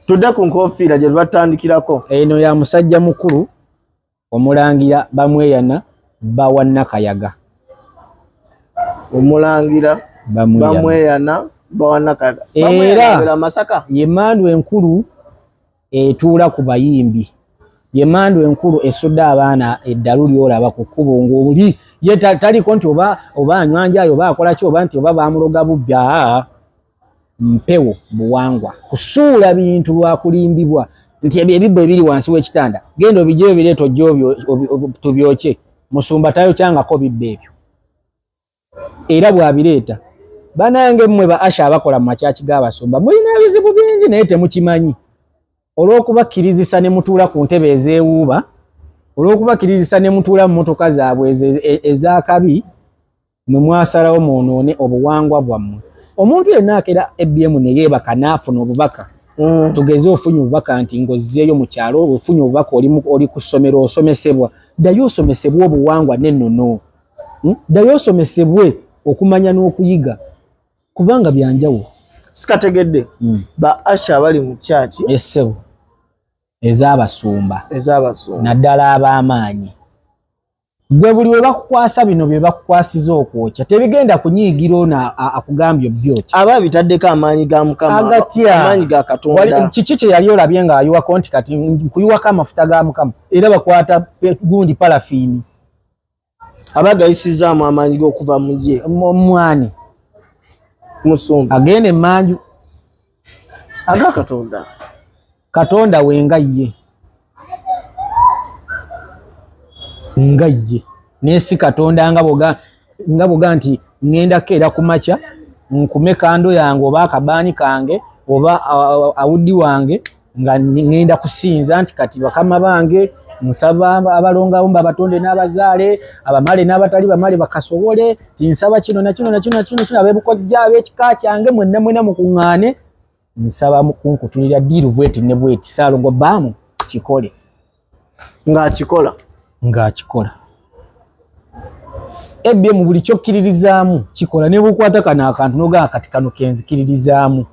Tudde ku nkofiira gye tubatandikirako. Eno ya musajja mukulu omulangira Bamweyana bawa Nakayaga. Omulangira Bamweyana bawa Nakayaga. Era Masaka ye mandu enkulu etuula ku bayimbi, ye mandu enkulu esudde abaana eddalu ly'olaba ku kkubo ng'oli ye taliko nti oba anywanjayo oba akola ki oba nti oba bamuloga bubbi. Mpewo buwangwa kusuula bintu lwa kulimbibwa nti ebyo ebibbo ebiri wansi w'ekitanda genda obijeyo bireeta ojje tubyokye. Musumba tayokyangako bibbo ebyo, era bw'abireeta. Banange mmwe ba asha abakola mu makyaki g'abasumba mulina ebizibu bingi naye temukimanyi. Olw'okubakkirizisa ne mutuula ku ntebe ezeewuuba, olw'okubakkirizisa ne mutuula mu mmotoka zaabwe ez'akabi, mwe mwasalawo mwonoone obuwangwa bwammwe. Omuntu yenna akera ABM ne yeebaka n'afuna obubaka, tugeze ofunye obubaka nti ng'ozzeeyo mu kyalo, ofunye obubaka oli ku ssomero osomesebwa, ddayo osomesebwe obuwangwa n'ennono, ddayo osomesebwe okumanya n'okuyiga, kubanga byanjawulo. Sikategedde. Ba asha abali mu kyaki essebo ez'abasumba, ez'abasumba naddala ab'amaanyi, gwe buli we bakukwasa bino bye bakukwasiza okwokya tebigenda kunyiigira ono akugambye obyokya. Aba bitaddeko amaanyi ga Mukama, amaanyi ga Katonda. Kiki kye yali olabye ng'ayiwako nti kati nkuyiwako amafuta ga Mukama, era bakwata gundi parafiini. Aba gayisizaamu amaanyi g'okuva mu ye. Mwani musumba agenda emmanju aga Katonda. Katonda we nga ye. Nga ye. N'ensi Katonda nga boga nti ŋŋenda keera ku makya nkume kando yange oba akabaani kange oba awuddi wange nga ŋŋenda kusinza nti kati bakama bange nsaba abalongawo mbabatonde n'abazaale abamale n'abatali bamale bakasobole ti nsaba kino na kino na kino na kino kino ab'ebukojja ab'ekika kyange mwenna mwenna mukuŋŋaane nsaba kunkutulira ddiiru bweti ne bweti Ssaalongo baamu kikole. Ng'akikola. Ng'akikola. ABM buli kyokkiririzaamu kikola ne bw'okwata kano akantu n'ogamba kati kano ke nzikiririzaamu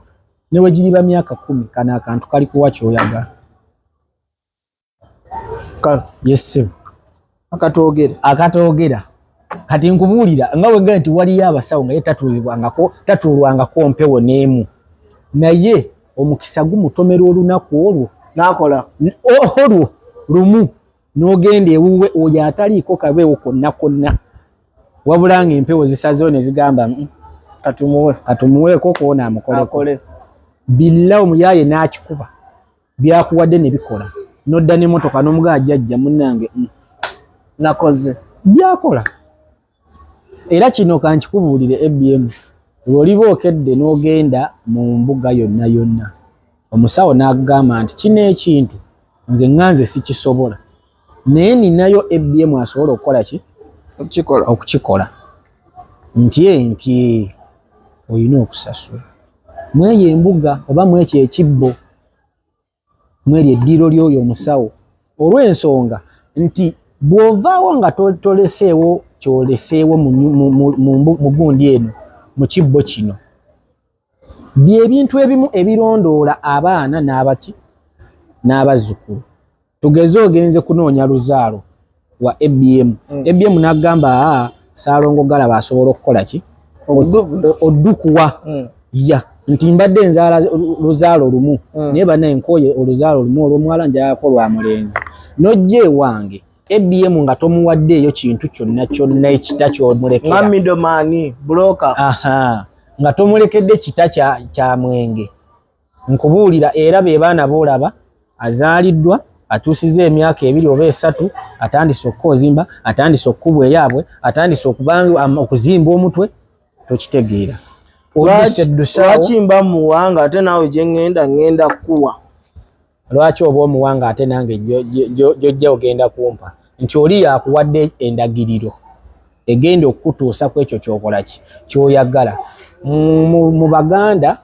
ne bwe giriba myaka 10 kano akantu kali kuwa ky'oyagala. Kano. Yes sir. Akatoogera. Akatoogera. Kati nkubuulira nga bwe nti waliyo abasawo nga ye tatuulwangako mpewo n'emu, naye omukisa gumutomera olunaku olwo n'akola olwo lumu n'ogenda ewuwe oyo ataliiko kabeewo konna konna, wabula ng'empewo zisazeewo ne zigamba katumuwe katumuweeko kwona amukoleko billa omuyaaye n'akikuba byakuwadde ne bikola n'odda n'emmotoka n'omugaa jjajja munnange nakoze byakola. Era kino kankikubuulire ABM, lw'oliba okedde n'ogenda mu mbuga yonna yonna omusawo n'agamba nti kino ekintu nze ŋŋanze sikisobola, naye ninayo ABM asobola okukola ki? Okukikola. Nti olina okusasula mweyo embuga oba mwekyo ekibbo mweri eddiiro ly'oyo omusawo, olw'ensonga nti bw'ovaawo nga toleseewo kyoleseewo mu gundi eno mu kibbo kino, byebintu ebimu ebirondoola abaana n'abaki n'abazzukulu. Tugeze ogenze kunoonya luzaalo wa ABM. ABM n'agamba aa Ssaalongo Galaba asobola okukola ki? Oddukuwa. Ya nti mbadde nzaala luzaalo lumu naye bannaye nkooye oluzaalo lumu olw'omuwala njagalako lwa mulenzi. N'ojja ewange ABM nga tomuwaddeeyo kintu kyonna kyonna ekita ky'omulekera. Nga middleman, broker. Aha, nga tomulekedde kita kya mwenge. Nkubuulira era be baana b'olaba azaaliddwa atuusiza emyaka 2 oba 3 atandise okukozimba, atandise okukubwa eyaabwe, atandise okuzimba omutwe, tokitegeera. Lwaki mba muwanga ate naawe gye ŋŋenda ŋŋenda kukuwa? Lwaki oba omuwanga ate nange gy'ojja ogenda kumpa? Nti oli yakuwadde endagiriro egenda okukutuusa ku ekyo ky'okola ki ky'oyagala. Mu Baganda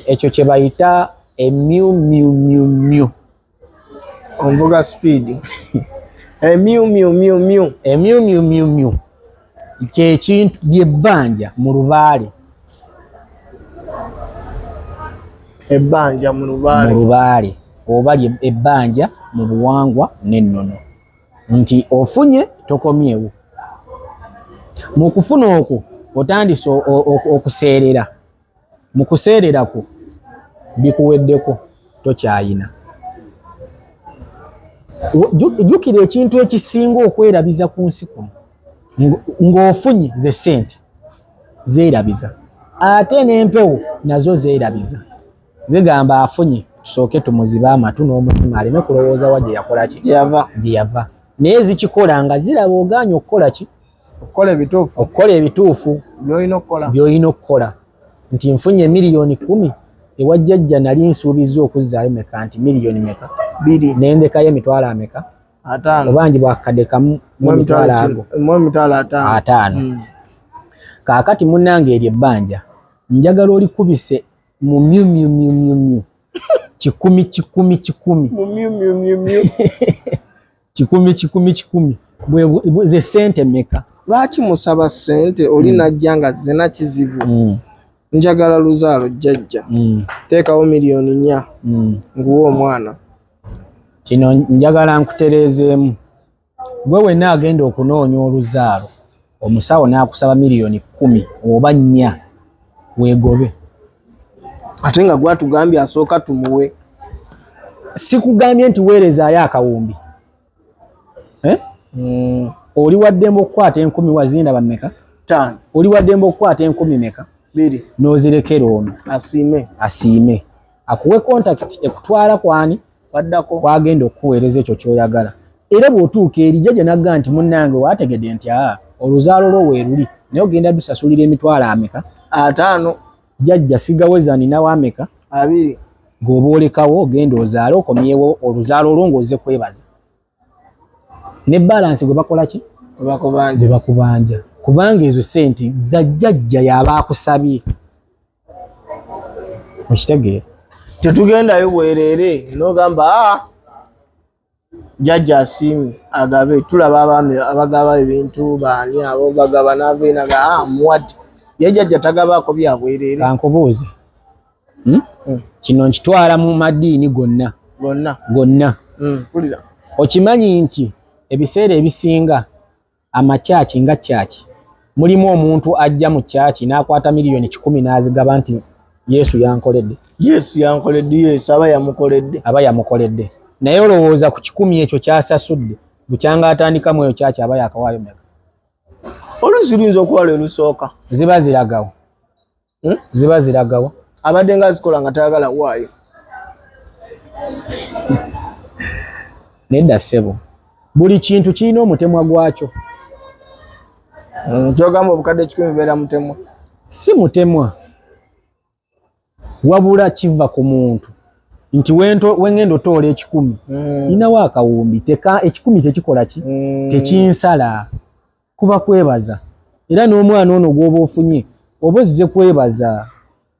ekyo kye bayita emyu myu myu myu. Onvuga speed. Emyu myu myu myu. Emyu myu myu myu. Kye kintu lyebbanja mu lubaale. Ebbanja mu lubaale, mu lubaale oba ebbanja mu buwangwa n'ennono, nti ofunye tokomyewo. Mu kufuna okwo otandise okuseerera, mu kuseerera kwo bikuweddeko, tokyayina. Jjukira ekintu ekisinga okwerabiza ku nsi kuno ng'ofunye ze ssente zeerabiza, ate n'empewo nazo zeerabiza, zigamba afunye tusooke tumuzibe amatu n'omutima aleme kulowooza wa gye yakola ki, gye yava. Naye zikikola nga ziraba ogaanye okukola ki, okukola ebituufu, okukola ebituufu by'olina okukola. Nti nfunye 10,000,000 ewa jjajja nali nsuubizza okuzzaayo meka, nti miliyoni meka, 2, nendekayo emitwalo ameka, 5, obangi bwakadde kamu mu emitwalo ago mu emitwalo 50. 50. Kaakati munnange eryo ebbanja njagala olikubise mu myu myu myu myu myu 100 100 100 mu myu myu myu myu 100 100 100 ze ssente meka. Lwaki musaba ssente oli najja nga zena kizibu? Njagala luzaalo jjajja, teekawo 4,000,000 nguwe omwana. Kino njagala nkutereezeemu. Gwe wenna agenda okunoonya oluzaalo, omusawo n'akusaba 10,000,000 oba 4, weegobe. Ate nga gwatugambye asooka tumuwe. Sikugambye nti weerezaayo akawumbi. Oli waddembe okukwata 1000 wazindaba mmeka? 5. Oli waddembe okukwata 1000 meka? 2. N'ozirekera ono. Asiime. Asiime. Akuwe contact ekutwala kwani? Waddako. Kwagenda okukuweereza ekyo ky'oyagala. Era bw'otuuka eri jjajja n'agamba nti munnange waategedde nti oluzaalo lwo weeruli, naye ogenda dusasulira emitwalo ameka? 50. Jjajja sigaweza ninawo ameka? 2. Ng'oba olekawo ogenda ozaale okomyewo oluzaalo olwo ng'ozze kwebaza. Ne balance gwe bakola ki? Gwe bakubanja. Bakubanja. Kubanga ezo ssente za jjajja y'aba akusabye. Okitegeera? Tetugendayo bwereere n'ogamba jjajja asiimye agabe. Tulaba abaami abagaba ebintu, baani abo bagaba n'ava enaga muwadde. Ye jjajja tagabaako bya bwereere. Kankubuuze. Kino nkitwala mu madiini gonna. Gonna. Gonna. Mpulira. Okimanyi nti ebiseera ebisinga amakyaki nga kyaki mulimu omuntu ajja mu kyaki n'akwata 100,000,000 n'azigaba nti Yesu yankoledde. Yesu yankoledde, Yesu aba yamukoledde. Aba yamukoledde. Naye olowooza ku 100 ekyo kyasasudde bukyanga atandikamu eyo kyaki aba yakawaayo meka? Oluusi luyinza okuba lwe lusooka. Ziba ziragawo. Ziba ziragawo. Abadde nga azikola nga tayagala waayo. Nedda ssebo. Buli kintu kirina omutemwa gwakyo. Ky'ogamba obukadde 100 bubeera mutemwa? Si mutemwa. Wabula kiva ku muntu. Nti wengenda otoola 100. Ninawo akawumbi. 100 tekikola ki? Tekinsala. Kuba kwebaza. Era n'omwana ono gw'oba ofunye oba ozze kwebaza.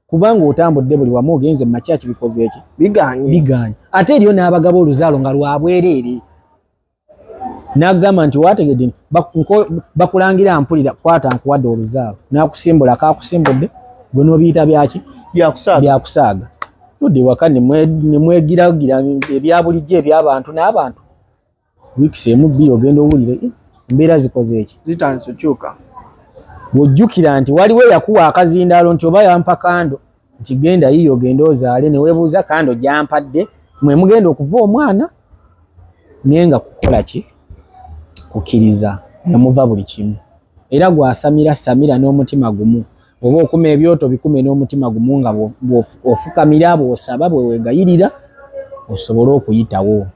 Kubanga otambudde buli wamu ogenze mu makyaki bikoze eki? Bigaanye. Bigaanye. Ate eriyo n'abagaba oluzaalo nga lwa bwereere. N'agamba nti waategedde bakulangira mpulira kwata nkuwadde oluzaalo. N'akusimbula kaakusimbudde gwe n'obiyita byaki? Byakusaaga. Byakusaaga. Tudde waka ne mwegiragira ebya bulijjo eby'abantu n'abantu. Wiikisi emu bbiri ogenda owulire embeera zikoze eki? Zitandise okukyuka. Bw'ojjukira nti waliwo eyakuwa akazindaalo nti oba yampa kando nti genda yiyo ogende ozaale, ne weebuuza kando gy'ampadde mwe mugenda okuva omwana, naye nga kukola ki? Kukkiriza ne muva buli kimu. Era gw'asamira samira n'omutima gumu, oba okuma ebyoto bikume n'omutima gumu nga bw'ofukamira, bw'osaba, bwe weegayirira osobole okuyitawo.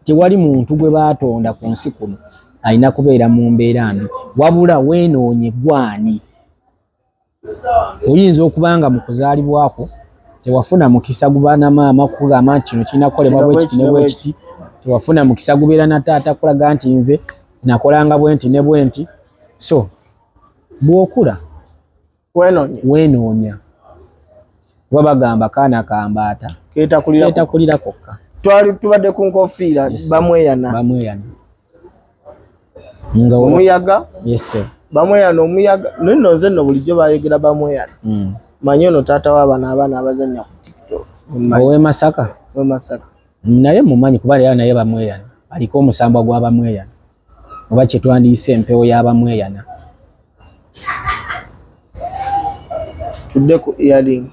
Tewali muntu gwe baatonda ku nsi kuno alina kubeera mu mbeera mbi, wabula weenoonye gw'ani. Oyinza okuba nga mu kuzaalibwako tewafuna mukisa guba na maama kukugamba nti kino kirina kukolebwa bwe kiti ne bwe kiti, tewafuna mukisa gubeera na taata kukulaga nti nze nakolanga bwe nti ne bwe nti. So bw'okula weenoonya. Kuba bagamba kaana kambaata keetakulira kokka. Twali tubadde ku nkofiira bamweyana. Bamweyana. Omuyaga. Yes sir. Bamweyana omuyaga. Naye nno nze nno bulijjo bayogera bamweyana. Manyi ono taata w'abaana abaana abazannya ku TV. Ow'e Masaka. Ow'e Masaka. Naye mumanyi kuba era naye bamweyana. Aliko omusambwa gwa bamweyana. Oba kye twandiyise empewo ya bamweyana. Tudde ku earring.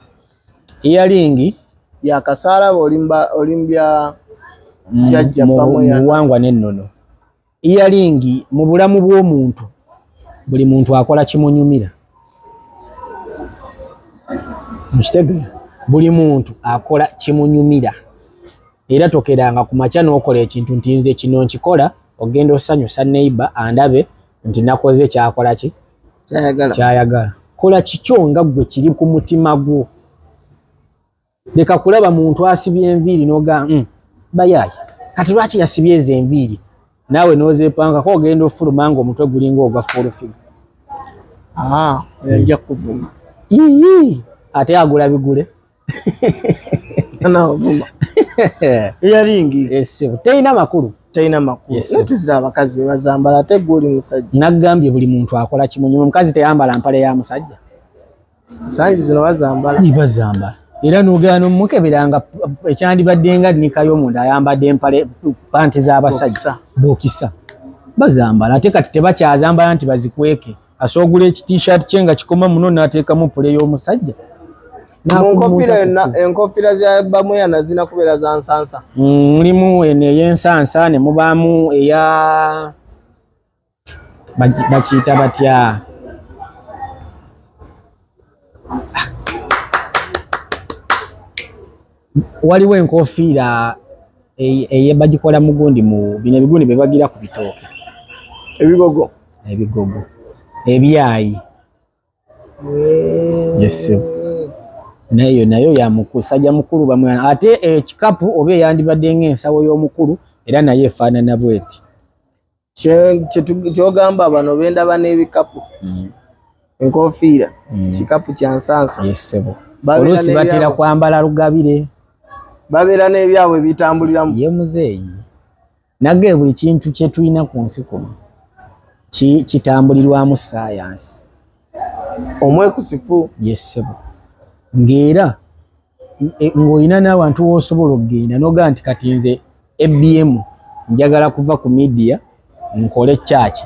Earring ya kasaalaba olimba olimbya jjajja bamweyana. Mu buwangwa n'ennono. Earring mu bulamu bw'omuntu buli muntu akola kimunyumira. Mukitegeera? Buli muntu akola kimunyumira. Era tokeranga ku makya n'okola ekintu nti nze kino nkikola ogenda osanyusa neighbor andabe nti nakoze kyakola ki? Kyayagala. Kyayagala. Kola kikyo nga ggwe kiri ku mutima gwo. Leka kulaba muntu asibye enviiri n'ogamba bayaaye kati lwaki yasibye ezo enviiri naawe n'ozeepangako ogenda ofuluma ng'omutwe gulinga ogwa full figure. Nja kuvuma. Yii, ate agula bigule. Anaavuma. Earring. Yes, terina makulu. Terina makulu. Yes. Naye tuzira abakazi be bazambala ate ggwe oli musajja. Nagambye buli muntu akola kimunyuma. Omukazi teyambala mpale ya musajja. Nsangi zino bazambala. Bazambala. Era n'ogenda n'omukebera nga ekyandibadde nga nnika y'omunda ayambadde empale panti z'abasajja. Bokisa. Bazambala ate kati tebakyazambala nti bazikweke. Asoogula eki t-shirt kye nga kikoma muno n'ateekamu pule y'omusajja. Mu nkofiira yonna, enkofiira za bamweyana zirina kubeera za nsansa. Mulimu eno ey'ensansa ne mubaamu eya bakiyita batya? Waliwo enkofiira eye bagikola mu gundi mu bino ebigundi bye bagira ku bitooke. Ebigogo. Ebigogo. Ebyayi. Yes. Nayo nayo ya mukulu, sajja mukulu bamwe ate ekikapu oba eyandibadde ng'ensawo y'omukulu era nayo efaanana bweti. Kyogamba bano bendaba n'ebikapu. Enkofiira, kikapu kya nsansa. Yes, sebo. Oluusi batera kwambala lugabire. Babeera n'ebyabwe bitambuliramu. Ye muzeeyi. Nage buli kintu kye tulina ku nsi kuno kitambulirwamu saayansi. Omwekusifu. Yes, sebo. Ng'era ng'olina n'abantu w'osobola okugenda n'ogamba nti kati nze ABM njagala kuva ku media nkole church.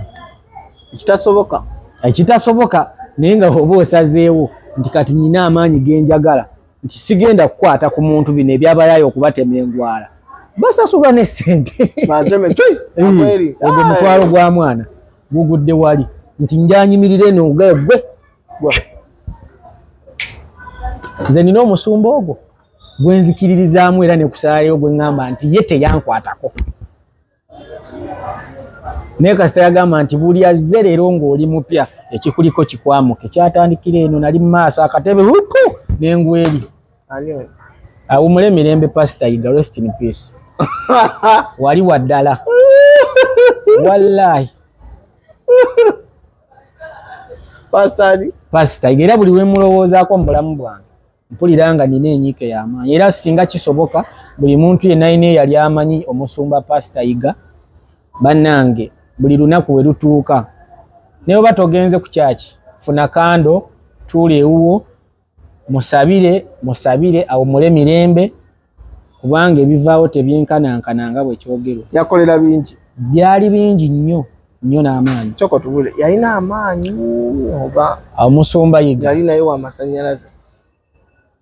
Ekitasoboka. Ekitasoboka naye nga oba osazeewo nti kati nnina amaanyi ge njagala nti sigenda kukwata ku muntu bino ebyabayaayo okubatema engwala. Basasulwa ne ssente. Bateme, tui, akweri. Ogwo mutwalo gwa mwana gugudde wali nti njanyimirira eno gwe gwe. Nze nina omusumba ogwo gwe nzikiririzaamu era ne kusaalayo gwe ŋŋamba nti ye teyankwatako. Naye kasita yagamba nti buli azze leero ng'oli mupya ekikuliko kikwamuke. Kyatandikira eno nali mu maaso akatebe hupu n'engwa eri. Awummule mirembe Pastor Yiga, rest in peace. Wali wa ddala. Wallahi. Pastor ali? Pastor Yiga era buli we mulowoozaako mu bulamu bwange mpulira nga nina enyiike y'amaanyi. Era singa kisoboka buli muntu yenna alina eyali amanyi omusumba Pastor Yiga bannange buli lunaku we lutuuka naye oba togenze ku kyaki funa kando tuula ewuwo musabire musabire awummule mirembe kubanga ebivaawo tebyenkanankana nga bwe kyogerwa. Yakolera bingi. Byali bingi nnyo nnyo n'amaanyi. Kyokka tubule yalina amaanyi oba omusumba Yiga yali naye wa masannyalaze.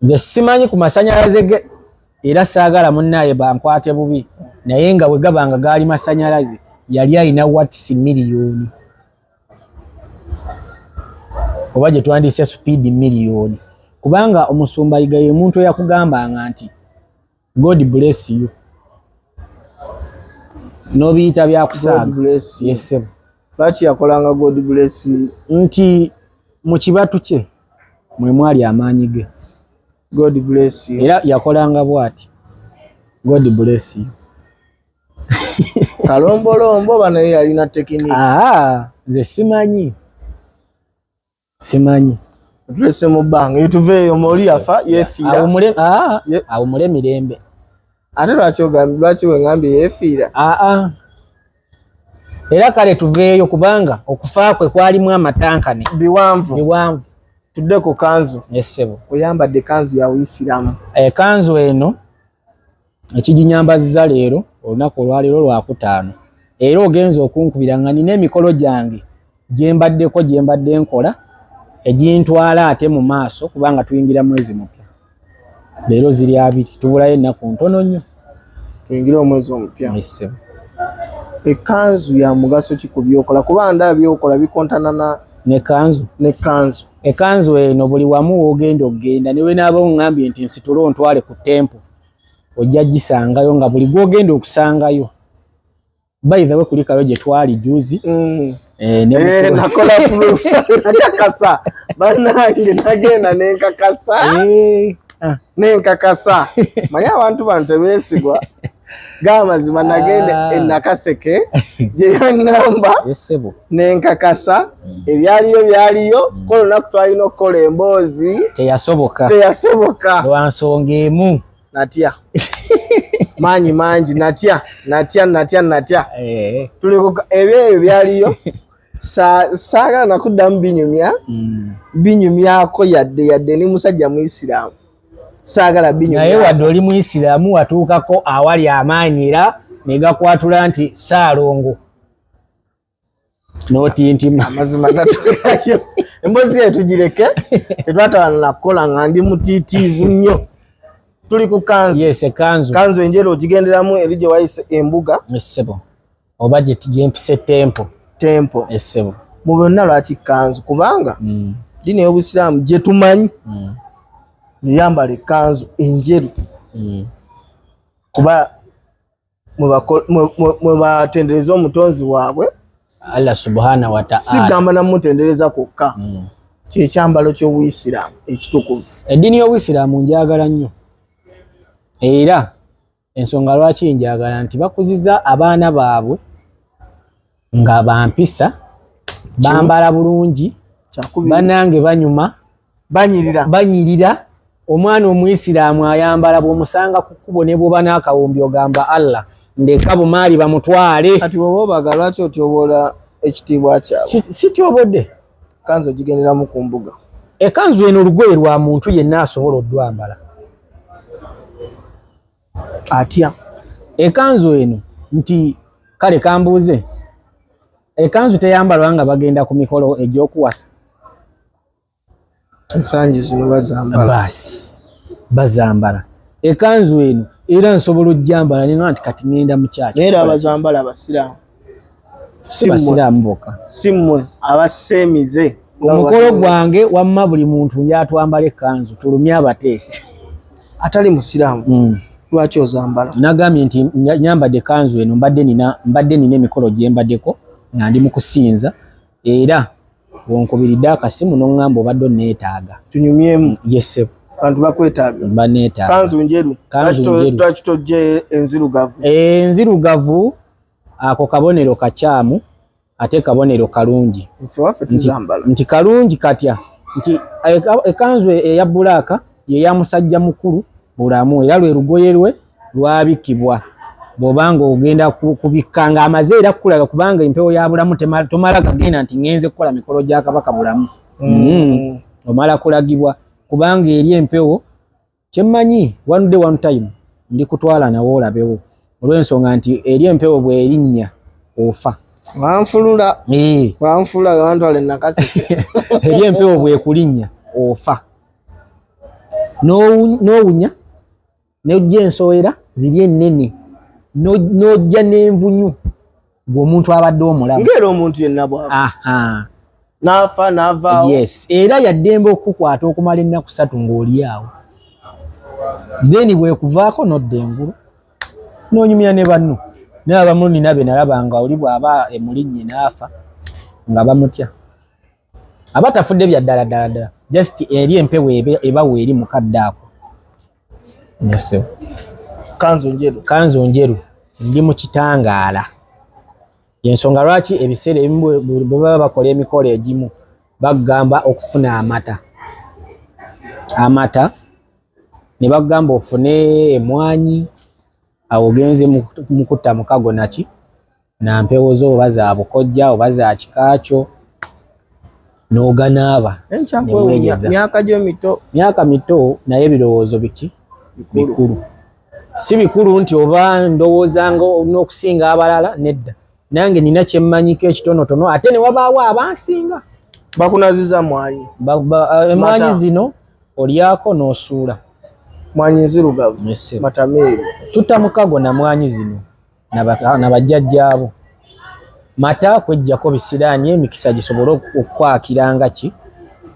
Nze simanyi ku masannyalaze ge era saagala munnaaye bankwate bubi naye nga bwe gaba nga gaali masannyalaze yali alina watts miliyoni oba gye twandiyise speed miliyoni kubanga omusumba Yiga ye muntu eyakugambanga nti God bless you n'obiyita byakusaaga. God bless you. Yes, sir. Lwaki yakolanga God bless you? Nti mu kibatu kye mwe mwali amaanyi ge. God bless you. Era yakolanga bw'ati. God bless you. Kalombolombo oba naye yalina tekiniki? Nze simanyi. Simanyi. Tulese mu bbanga, tuveeyo moli yafa yeefiira. Awummule mirembe. Ate lwaki ogambye, lwaki we ngambye yeefiira? Era kale tuveeyo kubanga okufa kwe kwalimu amatankane. Biwanvu. Biwanvu. Tudde ku kanzu. Essebo. Oyambadde kanzu ya Buisiraamu. Ekanzu eno ekiginyambaziza leero, olunaku olwaleero lwakutaano, era ogenza okunkubira nga nina emikolo gyange gyembaddeko, gyembadde nkola, egintwala ate mu maaso, kubanga tuyingira mwezi mupya. Leero ziri 20, tubulayo ennaku ntono nnyo tuyingire omwezi omupya. Essebo. Ekanzu ya mugaso ki ku byokola? Kuba ndaba byokola bikontana na Nekanzu. Nekanzu. Ekanzu eno buli wamu wogenda okugenda, ne wenaaba oŋŋambye nti nsitule ontwale ku temple, ojja gisangayo nga buli gwogenda okusangayo. By the way, kulikayo gye twali juzi. Ne Nakola proof, nakakasa bannange, nagenda nenkakasa. Nenkakasa, manye abantu bano tebeesigwa gamazima. Nagenda enakaseke gye yaŋŋamba. Essebo. Nenkakasa ebyaliyo byaliyo. Ko olunaku twalina okukola emboozi Teyasoboka. Teyasoboka. Lwa nsonga emu. Natya maanyi mangi, natya, natya, natya, natya. Tuli ebyo ebyo byaliyo. Saagala nakuddamu binyumya binyumyako yadde yadde. Ni musajja Muisiraamu, saagala Naye binyumya. Wadde oli Muisiraamu, watuukako awali amaanyi era ne gakwatula nti Saalongo n'otintima. Amazima natukayo, emboozi ye tugireke, tetwatawana nakukola nga ndi mutiitiivu nnyo. Tuli ku kanzu. Yes, ekanzu. Kanzu enjeru ogigenderamu eri gye wayise embuga. Essebo, oba gyempise temple. Temple. Essebo. Mu byonna lwaki kanzu? Kubanga ddiini y'Obusiraamu gye tumanyi yeyambala ekkanzu enjeru kuba mwe batendereza omutonzi waabwe. Allah subhana wa ta'ala. Sigamba namutendereza kwokka, kyekyambalo ky'Obuyisiraamu ekitukuvu. Eddiini y'Obuyisiraamu njagala nnyo, era ensonga lwaki njagala nti bakuziza abaana baabwe nga bampisa, bambala bulungi. Kyakubiri. Banange banyuma. Banyirira. Banyirira. Omwana Omuyisiraamu ayambala, bw'omusanga ku kkubo ne bw'oba n'akawumbi ogamba, "Allah, ndeka bumaali bamutwale." Kati woba obaga, lwaki otyoboola ekitiibwa kyabwe? Sityobodde. Kanzu ogigenderamu ku mbuga. Ekanzu eno olugoye lwa muntu yenna asobola oddwambala. Atya? Ekanzu eno nti kale kambuuze, ekanzu teyambalwa nga bagenda ku mikolo egy'okuwasa? Ensangi zino bazambala. Baasi bazambala. Ekanzu eno era nsobola ojjambala nenga nti kati ŋŋenda mu kyaki. Naye era abazambala abasiraamu. Si basiraamu bokka. Si mmwe abaseemize. Omukolo gwange wamma buli muntu njatwambala ekkanzu, tulumye abateesi. Atali musiraamu, lwaki ozambala? Nagambye nti nyambadde ekkanzu eno, mbadde nina emikolo gye mbaddeko nga ndi mu kusinza, era bwonkubiridde akasimu n'oŋŋamba obadde onneetaaga. Tunyumyemu. Yes. Bantu bakwetaaga. Mba neetaaga. Kanzu njeru. Kanzu njeru. Lwaki tojje enzirugavu? Enzirugavu ako kabonero kakyamu, ate kabonero kalungi. Nfe waffe tuzambala. Nti kalungi katya? Nti ekanzu eya black ye ya musajja mukulu bulamu, era lwe lugoye lwe lwabikibwa. Bw'obanga ogenda kubikka ng'amaze era kukulaga, kubanga empewo ya bulamu tomala gagenda nti ŋŋenze kukola mikolo gya kabaka bulamu. Omala kulagibwa, kubanga eri empewo. Kyemmanyi, one day, one time ndi kutwala nawe olabewo, olw'ensonga nti eri empewo bw'erinnya ofa. Wanfulula. Wanfulula, wantwala enakaseke. Eri empewo bwekulinnya ofa. N'owunya n'ojja ensowera ziri ennene, n'ojja n'envunyu gweomuntu abadde omulamu. Ngaera omuntu yenna bwafa n'afa n'avaawo. Yes, era yaddembe okukukwata okumala ennaku 3 ng'oli awo, then bwekuvaako n'odda engulu n'onyumya ne banno. Naye abamu nina be nalaba nga oli bw'aba emulinnye n'afa nga bamutya, aba tafudde bya ddala ddala ddala, just eri empewo ebawa eri mukadde ako. Yes. Kanzu njeru. Kanzu njeru, ndi mu kitangaala. Yensonga lwaki ebiseera ebimu bwe baba bakola emikolo egimu bagamba okufuna amata, amata ne bagamba ofune emwanyi, awo ogenze mu kutta mukago naki na mpewo zo, oba za bukojja oba za kikaakyo. N'oganaaba. Nemweyeza. Myaka gyo mito. Myaka mito, naye ebirowoozo biki? Bikulu. Si bikulu nti oba ndowoozanga n'okusinga abalala, nedda. Nange nina kyemmanyiko ekitonotono, ate ne wabaawo abansinga. Bakunaziza mwanyi. Emwanyi zino olyako n'osuula. Mwanyi nzirugavu, mata meeru. Tutta mukago na mwanyi zino nabajjajjaabo. Mata kwejjako bisiraani, emikisa gisobole okukwakira nga ki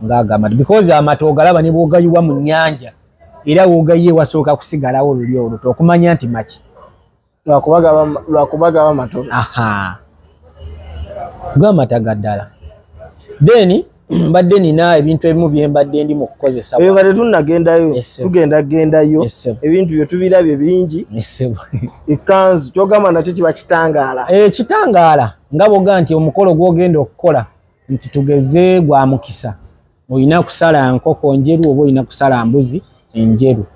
ng'agamba, because amata ogalaba ne bw'ogayiwa mu nnyanja, era w'ogayiye wasooka kusigalawo luli oluto okumanya nti maki. Lwakuba gaba matono. Aha, gamata ga ddala. Then mbadde nina ebintu ebimu bye mbadde ndi mu kukozesa. Ebyo nga tetunnagendayo, tugenda gendayo. Ebintu byo tubirabye bingi. Ekkanzu kyogamba nakyo kiba kitangaala. Kitangaala nga bwoga nti omukolo gw'ogenda okukola nti tugeze gwa mukisa, olina kusala nkoko njeru oba olina kusala mbuzi enjeru.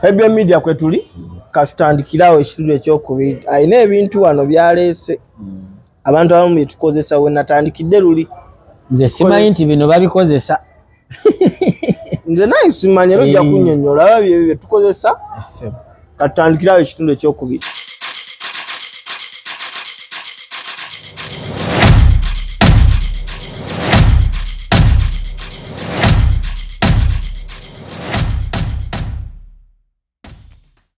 Ebyo media kwe tuli, katutandikirawo ekitundu ekyokubiri. Alina ebintu wano byaleese, abantu abamu byetukozesa we natandikidde luli. Nze simanyi nti bino babikozesa. Nze naye simanyi, era ojja kunnyonnyola aba byebyo byetukozesa. Katutandikirawo ekitundu ekyokubiri.